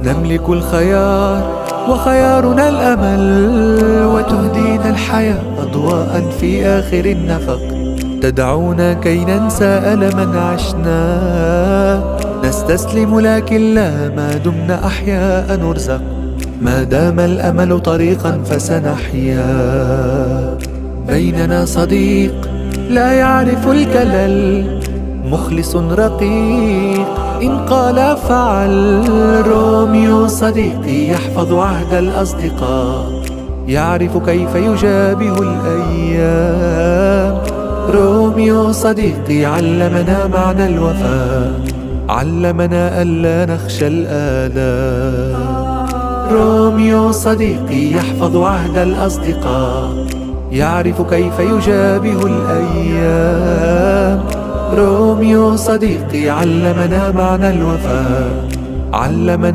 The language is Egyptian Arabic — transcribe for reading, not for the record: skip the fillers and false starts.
نملك الخيار وخيارنا الأمل، وتهدينا الحياة أضواء في آخر النفق، تدعونا كي ننسى ألما عشنا. نستسلم لكن لا، ما دمنا أحياء نرزق، ما دام الأمل طريقا فسنحيا. بيننا صديق لا يعرف الكلل، مخلص رقيق إن قال فعل. روميو صديقي يحفظ عهد الأصدقاء، يعرف كيف يجابه الأيام. روميو صديقي علمنا معنى الوفاء، علمنا ألا نخشى الآلام. روميو صديقي يحفظ عهد الأصدقاء، يعرف كيف يجابه الأيام. روميو صديقي علمنا معنى الوفاء، علمنا